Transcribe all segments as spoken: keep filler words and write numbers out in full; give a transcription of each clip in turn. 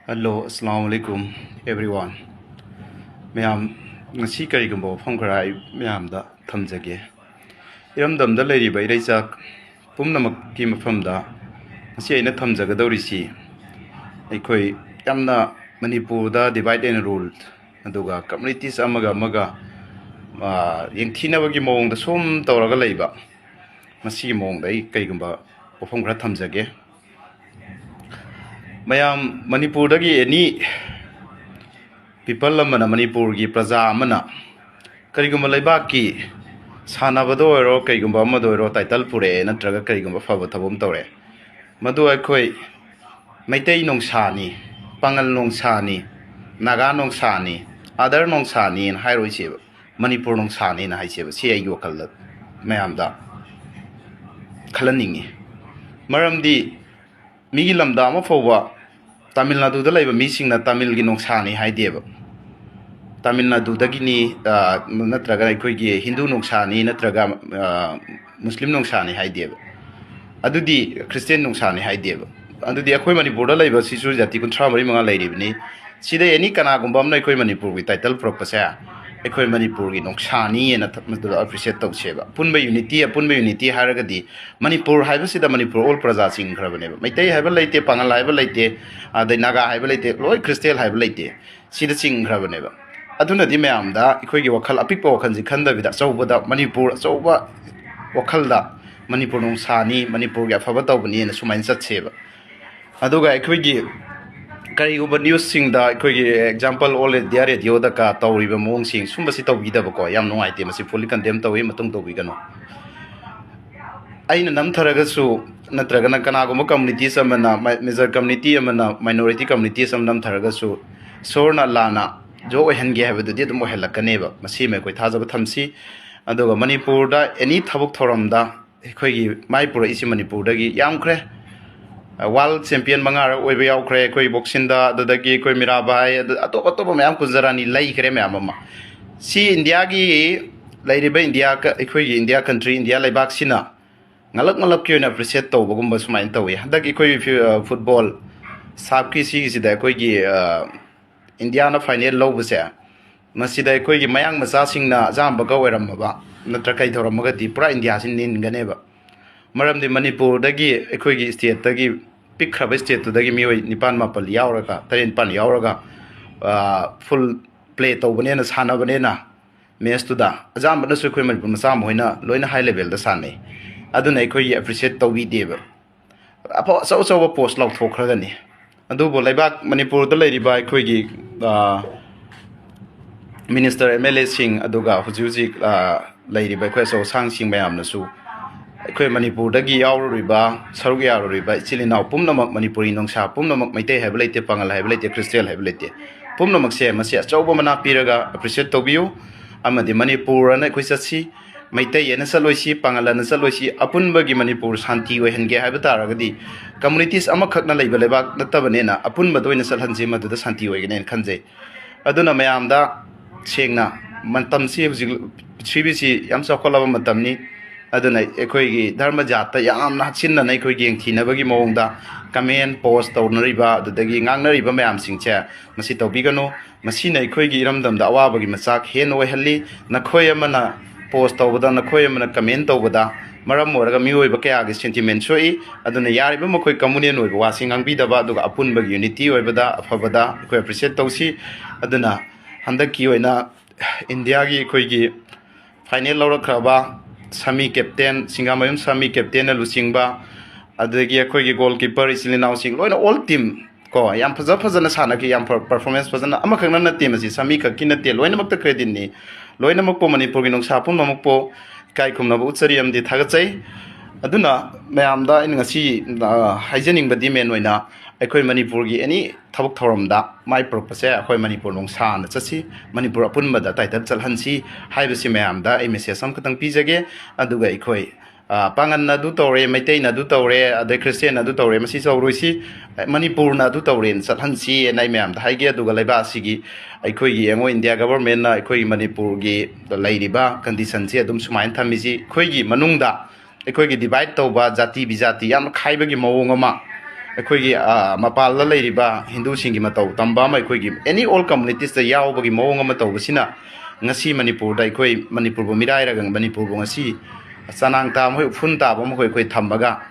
Hello, Assalamu alaikum, everyone. ꯃꯌꯥꯝ, ꯉꯁꯤ ꯀꯔꯤꯒꯨꯝꯕ ꯋꯥꯐꯝ ꯈꯔ ꯑꯩ ꯃꯌꯥꯝꯗ ꯊꯝꯖꯒꯦ꯫ ꯏꯔꯝꯗꯝꯗ ꯂꯩꯔꯤꯕ ꯏꯔꯩꯆꯥ ꯄꯨꯝꯅꯃꯛꯀꯤ ꯃꯐꯝꯗ ꯉꯁꯤ ꯑꯩꯅ ꯊꯝꯖꯒꯗꯧꯔꯤꯁꯤ, ꯑꯩꯈꯣꯏ ꯌꯥꯝꯅ ꯃꯅꯤꯄꯨꯔꯗ divide and rule, ꯑꯗꯨꯒ communities ꯑꯃꯒ ꯑꯃꯒ, ꯑ, ꯌꯦꯡꯊꯤꯅꯕꯒꯤ ꯃꯑꯣꯡꯗ ꯁꯨꯝ ꯇꯧꯔꯒ ꯂꯩꯕ, ꯃꯁꯤꯒꯤ ꯃꯑꯣꯡꯗ ꯑꯩ ꯀꯔꯤꯒꯨꯝꯕ ꯋꯥꯐꯝ ꯈꯔ ꯊꯝꯖꯒꯦ꯫ ꯃꯌꯥꯝ, ꯃꯅꯤꯄꯨꯔꯗꯒꯤ any people ꯑꯃꯅ, ꯃꯅꯤꯄꯨꯔꯒꯤ ꯄ꯭ꯔꯖꯥ ꯑꯃꯅ ꯀꯔꯤꯒꯨꯝꯕ ꯂꯩꯕꯥꯛꯀꯤ ꯁꯥꯟꯅꯕꯗ ꯑꯣꯏꯔꯣ, ꯀꯩꯒꯨꯝꯕ ꯑꯃꯗ ꯑꯣꯏꯔꯣ, title ꯄꯨꯔꯛꯑꯦ ꯅꯠꯇ꯭ꯔꯒ ꯀꯔꯤꯒꯨꯝꯕ ꯐꯕ ꯊꯕꯛ ꯑꯃ ꯇꯧꯔꯦ, ꯃꯗꯨ ꯑꯩꯈꯣꯏ ꯃꯩꯇꯩ ꯅꯣꯡꯁꯥꯅꯤ, ꯄꯥꯉꯜ ꯅꯣꯡꯁꯥꯅꯤ, ꯅꯥꯒꯥ ꯅꯣꯡꯁꯥꯅꯤ, other ꯅꯣꯡꯁꯥꯅꯤꯅ ꯍꯥꯏꯔꯣꯏꯁꯦꯕ꯫ ꯃꯅꯤꯄꯨꯔ ꯅꯣꯡꯁꯥꯅꯤꯅ ꯍꯥꯏꯁꯦꯕ꯫ ꯁꯤ ꯑꯩꯒꯤ ꯋꯥꯈꯜꯗ ꯃꯌꯥꯝꯗ ꯈꯜꯍꯟꯅꯤꯡꯉꯤ꯫ ꯃꯔꯝꯗꯤ ꯃꯤꯒꯤ ꯂꯝꯗ ꯑꯃ ꯐꯥꯎꯕ, ꯇꯥꯃꯤꯜ ꯅꯥꯗꯨꯗ ꯂꯩꯕ ꯃꯤꯁꯤꯡꯅ ꯇꯥꯃꯤꯜꯒꯤ ꯅꯣꯡꯁꯥꯅꯤ ꯍꯥꯏꯗꯦꯕ꯫ ꯇꯥꯃꯤꯜ ꯅꯥꯗꯨꯗꯒꯤꯅꯤ, ꯑ, ꯅꯠꯇ꯭ꯔꯒ ꯑꯩꯈꯣꯏꯒꯤ ꯍꯤꯟꯗꯨ ꯅꯣꯡꯁꯥꯅꯤ, ꯅꯠꯇ꯭ꯔꯒ, ꯑ, ꯃꯨꯁꯂꯤꯝ ꯅꯣꯡꯁꯥꯅꯤ ꯍꯥꯏꯗꯦꯕ꯫ ꯑꯗꯨꯗꯤ ꯈ꯭ꯔꯤꯁꯇꯤꯌꯥꯟ ꯅꯣꯡꯁꯥꯅꯤ ꯍꯥꯏꯗꯦꯕ꯫ ꯑꯗꯨꯗꯤ ꯑꯩꯈꯣꯏ ꯃꯅꯤꯄꯨꯔꯗ ꯂꯩꯕ ꯁꯤꯁꯨ ꯖꯥꯇꯤ ꯀꯨꯟꯊ꯭ꯔꯥ ꯃꯔꯤ ꯃꯉꯥ ꯂꯩꯔꯤꯕꯅꯤ꯫ ꯁꯤꯗ any ꯀꯅꯥꯒꯨꯝꯕ ꯑꯃꯅ ꯑꯩꯈꯣꯏ ꯃꯅꯤꯄꯨꯔꯒꯤ title ꯄꯨꯔꯛꯄꯁꯦ ꯑꯩꯈꯣꯏ ꯃꯅꯤꯄꯨꯔꯒꯤ ꯅꯣꯡꯁꯥꯅꯤꯅ ꯊ-, ꯃꯗꯨꯗ appreciate ꯇꯧꯁꯦꯕ꯫ ꯑꯄꯨꯟꯕ unity, ꯑꯄꯨꯟꯕ unity ꯍꯥꯏꯔꯒꯗꯤ ꯃꯅꯤꯄꯨꯔ ꯍꯥꯏꯕꯁꯤꯗ ꯃꯅꯤꯄꯨꯔ all ꯄ꯭ꯔꯖꯥ ꯆꯤꯡꯈ꯭ꯔꯕꯅꯦꯕ꯫ ꯃꯩꯇꯩ ꯍꯥꯏꯕ ꯂꯩꯇꯦ, ꯄꯥꯉꯜ ꯍꯥꯏꯕ ꯂꯩꯇꯦ, ꯑꯗꯩ ꯅꯥꯒꯥ ꯍꯥꯏꯕ ꯂꯩꯇꯦ, ꯂꯣꯏ ꯈ꯭ꯔꯤꯁꯇꯦꯜ ꯍꯥꯏꯕ ꯂꯩꯇꯦ꯫ ꯁꯤꯗ ꯆꯤꯡꯈ꯭ꯔꯕꯅꯦꯕ꯫ ꯑꯗꯨꯅꯗꯤ ꯃꯌꯥꯝꯗ ꯑꯩꯈꯣꯏꯒꯤ ꯋꯥꯈꯜ ꯑꯄꯤꯛꯄ ꯋꯥꯈꯜꯁꯤ ꯈꯟꯗꯕꯤꯗ ꯑꯆꯧꯕꯗ, ꯃꯅꯤꯄꯨꯔ ꯑꯆꯧꯕ ꯋꯥꯈꯜꯗ ꯃꯅꯤꯄꯨꯔ ꯅꯣꯡꯁꯥꯅꯤ, ꯃꯅꯤꯄꯨꯔꯒꯤ ꯑꯐꯕ ꯇꯧꯕꯅꯤꯅ ꯁꯨꯃꯥꯏꯅ ꯆꯠꯁꯦꯕ꯫ ꯑꯗꯨꯒ ꯑꯩꯈꯣꯏꯒꯤ ꯀꯔꯤꯒꯨꯝꯕ ꯅ꯭ꯌꯨꯁꯁꯤꯡꯗ, ꯑꯩꯈꯣꯏꯒꯤ example All India Radioꯗ ꯀ ꯇꯧꯔꯤꯕ ꯃꯑꯣꯡꯁꯤꯡ ꯁꯨꯝꯕꯁꯤ ꯇꯧꯕꯤꯗꯕꯀꯣ, ꯌꯥꯝ ꯅꯨꯡꯉꯥꯏꯇꯦ꯫ ꯃꯁꯤ fully condemn ꯇꯧꯏ, ꯃꯇꯨꯡ ꯇꯧꯕꯤꯒꯅꯨ꯫ ꯑꯩꯅ ꯅꯝꯊꯔꯒꯁꯨ, ꯅꯠꯇ꯭ꯔꯒꯅ ꯀꯅꯥꯒꯨꯝꯕ communities ꯑꯃꯅ, ꯃ-, major community ꯑꯃꯅ minority communities ꯑꯃ ꯅꯝꯊꯔꯒꯁꯨ, ꯏꯁꯣꯔꯅ ꯂꯥꯟꯅ ꯖꯣ ꯑꯣꯏꯍꯟꯒꯦ ꯍꯥꯏꯕꯗꯨꯗꯤ ꯑꯗꯨꯝ ꯑꯣꯏꯍꯜꯂꯛꯀꯅꯦꯕ꯫ ꯃꯁꯤꯃ ꯑꯩꯈꯣꯏ ꯊꯥꯖꯕ ꯊꯝꯁꯤ꯫ ꯑꯗꯨꯒ ꯃꯅꯤꯄꯨꯔꯗ any ꯊꯕꯛ ꯊꯧꯔꯝꯗ ꯑꯩꯈꯣꯏꯒꯤ ꯃꯥꯏ ꯄꯨꯔꯛꯏꯁꯤ ꯃꯅꯤꯄꯨꯔꯗꯒꯤ ꯌꯥꯝꯈ꯭ꯔꯦ꯫ ꯋꯥꯔꯜ ꯆꯦꯝꯄꯤꯌꯟ ꯃꯉꯥꯔꯛ ꯑꯣꯏꯕ ꯌꯥꯎꯈ꯭ꯔꯦ ꯑꯩꯈꯣꯏ ꯕꯣꯛꯁꯤꯡꯗ, ꯑꯗꯨꯗꯒꯤ ꯑꯩꯈꯣꯏ ꯃꯤꯔꯥꯕꯥꯏ, ꯑꯗꯨ ꯑꯇꯣꯞ ꯑꯇꯣꯞꯄ ꯃꯌꯥꯝ, ꯀꯨꯟꯖꯔꯥꯅꯤ ꯂꯩꯈ꯭ꯔꯦ ꯃꯌꯥꯝ ꯑꯃ꯫ ꯁꯤ ꯏꯟꯗꯤꯌꯥꯒꯤ ꯂꯩꯔꯤꯕ ꯏꯟꯗꯤꯌꯥ ꯀ-, ꯑꯩꯈꯣꯏꯒꯤ ꯏꯟꯗꯤꯌꯥ country, ꯏꯟꯗꯤꯌꯥ ꯂꯩꯕꯥꯛꯁꯤꯅ ꯉꯂꯛ ꯉꯂꯛꯀꯤ ꯑꯣꯏꯅ appreciate ꯇꯧꯕꯒꯨꯝꯕ ꯁꯨꯃꯥꯏꯅ ꯇꯧꯋꯤ꯫ ꯍꯟꯗꯛ ꯑꯩꯈꯣꯏ ꯐꯤ-, ꯑ, football ꯁꯥꯞꯀꯤ ꯁꯤꯒꯤꯁꯤꯗ ꯑꯩꯈꯣꯏꯒꯤ, ꯑ, ꯏꯟꯗꯤꯌꯥꯅ ꯐꯥꯏꯅꯦꯜ ꯂꯧꯕꯁꯦ, ꯃꯁꯤꯗ ꯑꯩꯈꯣꯏꯒꯤ ꯃꯌꯥꯡ ꯃꯆꯥꯁꯤꯡꯅ ꯑꯌꯥꯝꯕꯒ ꯑꯣꯏꯔꯝꯃꯕ ꯅꯠꯇ꯭ꯔ ꯀꯩ ꯇꯧꯔꯝꯃꯒꯗꯤ ꯄꯨꯔꯥ ꯏꯟꯗꯤꯌꯥꯁꯤ ꯅꯤꯟꯒꯅꯦꯕ꯫ ꯃꯔꯝꯗꯤ ꯃꯅꯤꯄꯨꯔꯗꯒꯤ, ꯑꯩꯈꯣꯏꯒꯤ ꯁ꯭ꯇꯦꯠꯇꯒꯤ, ꯄꯤꯛꯈ꯭ꯔꯕ ꯁ꯭ꯇꯦꯠꯇꯨꯗꯒꯤ ꯃꯤꯑꯣꯏ ꯅꯤꯄꯥꯟ ꯃꯥꯄꯜ ꯌꯥꯎꯔꯒ, ꯇꯔꯦꯠ ꯅꯤꯄꯥꯟ ꯌꯥꯎꯔꯒ, ꯑ, ꯐꯨꯜ ꯄ꯭ꯂꯦ ꯇꯧꯕꯅꯦꯅ, ꯁꯥꯟꯅꯕꯅꯦꯅ, ꯃꯦꯠꯁꯇꯨꯗ ꯑꯌꯥꯝꯕꯅꯁꯨ ꯑꯩꯈꯣꯏ ꯃꯅꯤꯄꯨꯔ ꯃꯆꯥ ꯃꯈꯣꯏꯅ ꯂꯣꯏꯅ ꯍꯥꯏ ꯂꯦꯚꯦꯜꯗ ꯁꯥꯟꯅꯩ꯫ ꯑꯗꯨꯅ ꯑꯩꯈꯣꯏꯒꯤ ꯑꯦꯄ꯭ꯔꯤꯁꯤꯌꯦꯠ ꯇꯧꯕꯤꯗꯦꯕ꯫ ꯑꯐꯥꯎ ꯑꯆꯧ ꯑꯆꯧꯕ ꯄꯣꯁ ꯂꯥꯎꯊꯣꯛꯈ꯭ꯔꯒꯅꯤ꯫ ꯑꯗꯨꯕꯨ ꯂꯩꯕꯥꯛ ꯃꯅꯤꯄꯨꯔꯗ ꯂꯩꯔꯤꯕ ꯑꯩꯈꯣꯏꯒꯤ, ꯑ, ꯃꯤꯅꯤꯁꯇꯔ, ꯑꯦꯝ ꯑꯦꯜ ꯑꯦꯁꯤꯡ, ꯑꯗꯨꯒ ꯍꯧꯖꯤꯛ ꯍꯧꯖꯤꯛ, ꯑ, ꯂꯩꯔꯤꯕ ꯑꯩꯈꯣꯏ ꯑꯆꯧ ꯑꯁꯥꯡꯁꯤꯡ ꯃꯌꯥꯝꯅꯁꯨ ꯑꯩꯈꯣꯏ ꯃꯅꯤꯄꯨꯔꯗꯒꯤ ꯌꯥꯎꯔꯨꯔꯤꯕ, ꯁꯔꯨꯛ ꯌꯥꯔꯨꯔꯤꯕ ꯏꯆꯤꯜ ꯏꯅꯥꯎ ꯄꯨꯝꯅꯃꯛ, ꯃꯅꯤꯄꯨꯔꯤ ꯅꯨꯡꯁꯥ ꯄꯨꯝꯅꯃꯛ, ꯃꯩꯇꯩ ꯍꯥꯏꯕ ꯂꯩꯇꯦ, ꯄꯥꯉꯜ ꯍꯥꯏꯕ ꯂꯩꯇꯦ, ꯈ꯭ꯔꯤꯁꯇꯤꯌꯥꯟ ꯍꯥꯏꯕ ꯂꯩꯇꯦ, ꯄꯨꯝꯅꯃꯛꯁꯦ ꯃꯁꯤ ꯑꯆꯧꯕ ꯃꯅꯥ ꯄꯤꯔꯒ ꯑꯦꯄ꯭ꯔꯤꯁꯤꯌꯦꯠ ꯇꯧꯕꯤꯌꯨ꯫ ꯑꯃꯗꯤ ꯃꯅꯤꯄꯨꯔ ꯑꯅ ꯑꯩꯈꯣꯏ ꯆꯠꯁꯤ, ꯃꯩꯇꯩ ꯑꯅ ꯆꯠꯂꯣꯏꯁꯤ, ꯄꯥꯉꯜ ꯑꯅ ꯆꯠꯂꯣꯏꯁꯤ, ꯑꯄꯨꯟꯕꯒꯤ ꯃꯅꯤꯄꯨꯔ ꯁꯥꯟꯇꯤ ꯑꯣꯏꯍꯟꯒꯦ ꯍꯥꯏꯕ ꯇꯥꯔꯒꯗꯤ, ꯀꯝꯃꯨꯅꯤꯇꯤꯁ ꯑꯃꯈꯛꯅ ꯂꯩꯕ ꯂꯩꯕꯥꯛ ꯅꯠꯇꯕꯅꯤꯅ, ꯑꯄꯨꯟꯕꯗ ꯑꯣꯏꯅ ꯆꯠꯍꯟꯁꯤ, ꯃꯗꯨꯗ ꯁꯥꯟꯇꯤ ꯑꯣꯏꯒꯅꯦꯅ ꯈꯟꯖꯩ꯫ ꯑꯗꯨꯅ ꯃꯌꯥꯝꯗ ꯁꯦꯡꯅ, ꯃꯇꯝꯁꯤ ꯍꯧꯖꯤꯛ ꯄ꯭ꯔꯤꯊꯤꯕꯤꯁꯤ ꯌꯥꯝ ꯆꯥꯎꯈꯠꯂꯕ ꯃꯇꯝꯅꯤ꯫ ꯑꯗꯨꯅ ꯑꯩꯈꯣꯏꯒꯤ ꯙꯔꯃ ꯖꯥꯠꯇ ꯌꯥꯝꯅ ꯍꯛꯆꯤꯟꯅꯅ ꯑꯩꯈꯣꯏ ꯌꯦꯡꯊꯤꯅꯕꯒꯤ ꯃꯑꯣꯡꯗ ꯀꯃꯦꯟ ꯄꯣꯁ ꯇꯧꯅꯔꯤꯕ, ꯑꯗꯨꯗꯒꯤ ꯉꯥꯡꯅꯔꯤꯕ ꯃꯌꯥꯝꯁꯤꯡꯁꯦ, ꯃꯁꯤ ꯇꯧꯕꯤꯒꯅꯨ꯫ ꯃꯁꯤꯅ ꯑꯩꯈꯣꯏꯒꯤ ꯏꯔꯝꯗꯝꯗ ꯑꯋꯥꯕꯒꯤ ꯃꯆꯥꯛ ꯍꯦꯟꯅ ꯑꯣꯏꯍꯜꯂꯤ꯫ ꯅꯈꯣꯏ ꯑꯃꯅ ꯄꯣꯁ ꯇꯧꯕꯗ, ꯅꯈꯣꯏ ꯑꯃꯅ ꯀꯃꯦꯟ ꯇꯧꯕꯗ ꯃꯔꯝ ꯑꯣꯏꯔꯒ ꯃꯤꯑꯣꯏꯕ ꯀꯌꯥꯒꯤ ꯁꯦꯟꯇꯤꯃꯦꯟ ꯁꯣꯛꯏ꯫ ꯑꯗꯨꯅ ꯌꯥꯔꯤꯕ ꯃꯈꯩ ꯀꯝꯃꯨꯅꯦꯜ ꯑꯣꯏꯕ ꯋꯥꯁꯤ ꯉꯥꯡꯕꯤꯗꯕ, ꯑꯗꯨꯒ ꯑꯄꯨꯟꯕꯒꯤ ꯌꯨꯅꯤꯇꯤ ꯑꯣꯏꯕꯗ, ꯑꯐꯕꯗ ꯑꯩꯈꯣꯏ ꯑꯦꯄ꯭ꯔꯤꯁꯤꯌꯦꯠ ꯇꯧꯁꯤ꯫ ꯑꯗꯨꯅ ꯍꯟꯗꯛꯀꯤ ꯑꯣꯏꯅ ꯏꯟꯗꯤꯌꯥꯒꯤ ꯑꯩꯈꯣꯏꯒꯤ ꯐꯥꯏꯅꯦꯜ ꯂꯧꯔꯛꯈ꯭ꯔꯕ ꯁꯃꯤ ꯀꯦꯞꯇꯦꯟ, ꯁꯤꯡꯒꯥꯃꯌꯨꯝ ꯁꯃꯤ ꯀꯦꯞꯇꯦꯟꯅ ꯂꯨꯆꯤꯡꯕ, ꯑꯗꯒꯤ ꯑꯩꯈꯣꯏꯒꯤ ꯒꯣꯜ ꯀꯤꯄꯔ ꯏꯆꯤꯜ ꯏꯅꯥꯎꯁꯤꯡ ꯂꯣꯏꯅ, ꯑꯣꯜ ꯇꯤꯝ ꯀꯣ, ꯌꯥꯝ ꯐꯖ ꯐꯖꯅ ꯁꯥꯟꯅꯈꯤ, ꯌꯥꯝ ꯄꯔꯐꯣꯔꯃꯦꯟꯁ ꯐꯖꯅ, ꯑꯃꯈꯛꯅ ꯅꯠꯇꯦ ꯃꯁꯤ, ꯁꯃꯤ ꯈꯛꯀꯤ ꯅꯠꯇꯦ, ꯂꯣꯏꯅꯃꯛꯇ ꯀ꯭ꯔꯦꯗꯤꯠꯅꯤ꯫ ꯂꯣꯏꯅꯃꯛꯄꯨ, ꯃꯅꯤꯄꯨꯔꯒꯤ ꯅꯨꯡꯁꯥ ꯄꯨꯝꯅꯃꯛꯄꯨ ꯏꯀꯥꯏ ꯈꯨꯝꯅꯕ ꯎꯠꯆꯔꯤ ꯑꯃꯗꯤ ꯊꯥꯒꯠꯆꯩ꯫ ꯑꯗꯨꯅ ꯃꯌꯥꯝꯗ ꯑꯩꯅ ꯉꯁꯤ, ꯑ, ꯍꯥꯏꯖꯅꯤꯡꯕꯗꯤ ꯃꯦꯟ ꯑꯣꯏꯅ ꯑꯩꯈꯣꯏ ꯃꯅꯤꯄꯨꯔꯒꯤ ꯑꯦꯅꯤ ꯊꯕꯛ ꯊꯧꯔꯝꯗ ꯃꯥꯏ ꯄꯨꯔꯛꯄꯁꯦ ꯑꯩꯈꯣꯏ ꯃꯅꯤꯄꯨꯔ ꯅꯨꯡꯁꯥꯅ ꯆꯠꯁꯤ, ꯃꯅꯤꯄꯨꯔ ꯑꯄꯨꯟꯕꯗ ꯇꯥꯏꯇꯜ ꯆꯠꯍꯟꯁꯤ ꯍꯥꯏꯕꯁꯤ ꯃꯌꯥꯝꯗ ꯑꯩ ꯃꯦꯁꯦꯖ ꯑꯃꯈꯛꯇꯪ ꯄꯤꯖꯒꯦ꯫ ꯑꯗꯨꯒ ꯑꯩꯈꯣꯏ, ꯑ, ꯄꯥꯉꯟꯅ ꯑꯗꯨ ꯇꯧꯔꯦ, ꯃꯩꯇꯩꯅ ꯑꯗꯨ ꯇꯧꯔꯦ, ꯑꯗꯩ ꯈ꯭ꯔꯤꯁꯇꯤꯌꯥꯟꯅ ꯑꯗꯨ ꯇꯧꯔꯦ, ꯃꯁꯤ ꯇꯧꯔꯣꯏꯁꯤ, ꯃꯅꯤꯄꯨꯔꯅ ꯑꯗꯨ ꯇꯧꯔꯦꯅ ꯆꯠꯍꯟꯁꯤꯅ ꯑꯩ ꯃꯌꯥꯝꯗ ꯍꯥꯏꯒꯦ꯫ ꯑꯗꯨꯒ ꯂꯩꯕꯥꯛ ꯑꯁꯤꯒꯤ, ꯑꯩꯈꯣꯏꯒꯤ ꯌꯦꯡꯉꯣ, ꯏꯟꯗꯤꯌꯥ ꯒꯚꯔꯟꯃꯦꯟꯠꯅ ꯑꯩꯈꯣꯏꯒꯤ ꯃꯅꯤꯄꯨꯔꯒꯤ ꯂꯩꯔꯤꯕ ꯀꯟꯗꯤꯁꯟꯁꯤ ꯑꯗꯨꯝ ꯁꯨꯃꯥꯏꯅ ꯊꯝꯃꯤꯁꯤ, ꯑꯩꯈꯣꯏꯒꯤ ꯃꯅꯨꯡꯗ ꯑꯩꯈꯣꯏꯒꯤ ꯗꯤꯚꯥꯏꯠ ꯇꯧꯕ, ꯖꯥꯇꯤ ꯕꯤꯖꯥꯇꯤ ꯌꯥꯝꯅ ꯈꯥꯏꯕꯒꯤ ꯃꯑꯣꯡ ꯑꯃ, ꯑꯩꯈꯣꯏꯒꯤ, ꯑ, ꯃꯄꯥꯟꯗ ꯂꯩꯔꯤꯕ ꯍꯤꯟꯗꯨꯁꯤꯡꯒꯤ ꯃꯇꯧ ꯇꯝꯕ ꯑꯃ, ꯑꯩꯈꯣꯏꯒꯤ any all communities ꯇ ꯌꯥꯎꯕꯒꯤ ꯃꯑꯣꯡ ꯑꯃ ꯇꯧꯕꯁꯤꯅ ꯉꯁꯤ ꯃꯅꯤꯄꯨꯔꯗ ꯑꯩꯈꯣꯏ ꯃꯅꯤꯄꯨꯔꯕꯨ ꯃꯤꯔꯥꯏꯔꯒ ꯃꯅꯤꯄꯨꯔꯕꯨ ꯉꯁꯤ ꯆꯅꯥꯡ ꯇꯥꯕ ꯃꯈꯣꯏ, ꯎꯐꯨꯟ ꯇꯥꯕ ꯃꯈꯣꯏ ꯑꯩꯈꯣꯏ ꯊꯝꯃꯒ,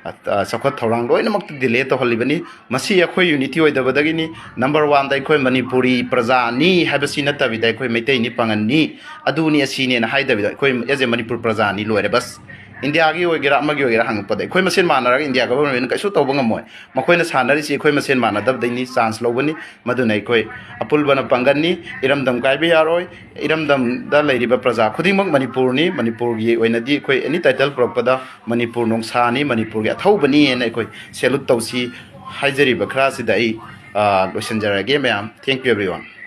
ꯑ, ꯆꯥꯎꯈꯠ ꯊꯧꯔꯥꯡ ꯂꯣꯏꯅꯃꯛꯇ delay ꯇꯧꯍꯜꯂꯤꯕꯅꯤ꯫ ꯃꯁꯤ ꯑꯩꯈꯣꯏ unity ꯑꯣꯏꯗꯕꯗꯒꯤꯅꯤ꯫ Number one ꯗ ꯑꯩꯈꯣꯏ ꯃꯅꯤꯄꯨꯔꯤ ꯄ꯭ꯔꯖꯥꯅꯤ ꯍꯥꯏꯕꯁꯤ ꯅꯠꯇꯕꯤꯗ ꯑꯩꯈꯣꯏ ꯃꯩꯇꯩꯅꯤ, ꯄꯥꯉꯟꯅꯤ, ꯑꯗꯨꯅꯤ ꯑꯁꯤꯅꯦꯅ ꯍꯥꯏꯗꯕꯤꯗ ꯑꯩꯈꯣꯏ as a ꯃꯅꯤꯄꯨꯔ ꯄ꯭ꯔꯖꯥꯅꯤ, ꯂꯣꯏꯔꯦ ꯕꯁ꯫ ꯏꯟꯗꯤꯌꯥꯒꯤ ꯑꯣꯏꯒꯦꯔꯥ ꯑꯃꯒꯤ ꯑꯣꯏꯒꯦꯔꯥ ꯍꯪꯉꯛꯄꯗ ꯑꯩꯈꯣꯏ ꯃꯁꯦꯟ ꯃꯥꯟꯅꯔꯒ ꯏꯟꯗꯤꯌꯥ government ꯅ ꯀꯩꯁꯨ ꯇꯧꯕ ꯉꯝꯃꯣꯏ꯫ ꯃꯈꯣꯏꯅ ꯁꯥꯟꯅꯔꯤꯁꯤ ꯑꯩꯈꯣꯏ ꯃꯁꯦꯟ ꯃꯥꯟꯅꯗꯕꯗꯩꯅꯤ, chance ꯂꯧꯕꯅꯤ꯫ ꯃꯗꯨꯅ ꯑꯩꯈꯣꯏ ꯑꯄꯨꯟꯕꯅ ꯄꯥꯡꯒꯟꯅꯤ, ꯏꯔꯝꯗꯝ ꯀꯥꯏꯕ ꯌꯥꯔꯣꯏ꯫ ꯏꯔꯝꯗꯝꯗ ꯂꯩꯔꯤꯕ ꯄ꯭ꯔꯖꯥ ꯈꯨꯗꯤꯡꯃꯛ ꯃꯅꯤꯄꯨꯔꯅꯤ꯫ ꯃꯅꯤꯄꯨꯔꯒꯤ ꯑꯣꯏꯅꯗꯤ ꯑꯩꯈꯣꯏ any title ꯄꯨꯔꯛꯄꯗ ꯃꯅꯤꯄꯨꯔ ꯅꯣꯡꯁꯥꯅꯤ, ꯃꯅꯤꯄꯨꯔꯒꯤ ꯑꯊꯧꯕꯅꯤ ꯍꯥꯏꯅ ꯑꯩꯈꯣꯏ salute ꯇꯧꯁꯤ꯫ ꯍꯥꯏꯖꯔꯤꯕ ꯈꯔꯁꯤꯗ ꯑꯩ, ꯑ, ꯂꯣꯏꯁꯤꯟꯖꯔꯒꯦ ꯃꯌꯥꯝ꯫ Thank you everyone꯫